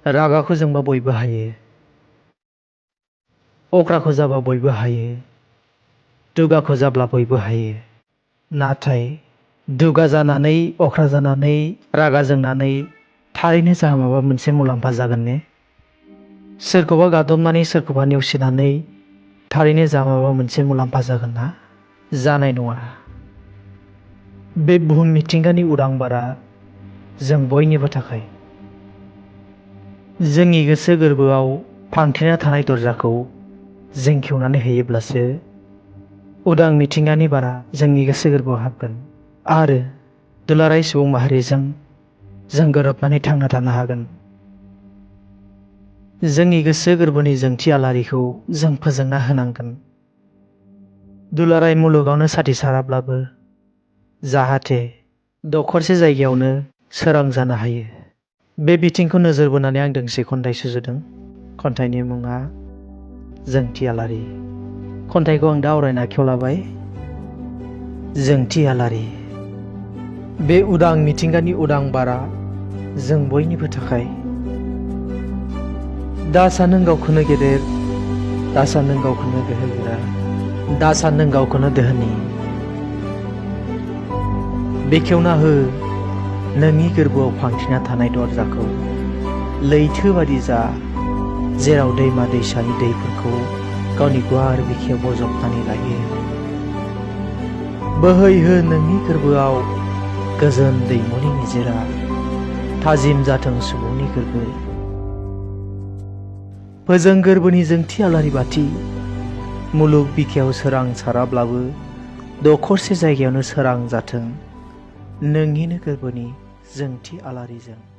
रागाखौ जोंबा बयबो हायो, अख्राखौ जाबा बयबो हायो, दुगाखौ जाब्ला बयबो हायो। नाथाय दुगा जानानै अख्रा जानानै रागा जोंनानै थारैनो जाहा माबा मोनसे मुलाम्फा जागोन ने? सोरखौबा गादबनानै सोरखौबा नेवसिनानै थारैनो जाहा माबा मोनसे मुलाम्फा जागोन ना? जानाय नङा। बे बुहुम मिथिंगानि उदां बारा जों बयनिबो थाखाय। जोंनि गोसो गोरबोआव फांथेना थानाय दरजाखौ जों खेवनानै होयोब्लासो उदां मिथिंगानि बारा जोंनि गोसो गोरबोआव हाबगोन आरो दुलाराय सुबुं माहारिजों जों गोरोबनानै थांना थानो हागोन। जोंनि गोसो गोरबोनि जोंथि आलारिखौ जों फोजोंना होनांगोन। दुलाराय मुलुगावनो साथि साराब्लाबो जाहाथे दखरसे जायगायावनो सोरां जानो हायो। बे बिथिंखौ नोजोर बोनानै आं दोंसे खन्थाइ सुजुदों। खन्थाइनि मुङा जोंथि आलारि। खन्थाइखौ आं दा आवरायनो आखायाव लाबाय। जोंथि आलारि। बे उदां मिथिंगानि उदां बारा जों बयनिबो थाखाय। दा सान नों गावखौनो गेदेर, दा सान नों गावखौनो गोहोगोरा, दा सान नों गावखौनो दोहोनि। बेखेवना हो नोंनि गोरबोआव फांथेना थानाय दरजाखौ। लैथो बादि जा जेराव दैमा दैसानि दैफोरखौ गावनि गुवार बिखायाव बजबनानै लायो। बोहैहो नोंनि गोरबोआव गोजोन दैमुनि निजोरा, थाजिम जाथों सुबुंनि गोरबो। फोजों गोरबोनि जोंथि आलारि बाथि। मुलुग बिखायाव सोरां साराब्लाबो दखरसे जायगायावनो सोरां जाथों नोंनिनो गोरबोनि जोंथि आलारिजों।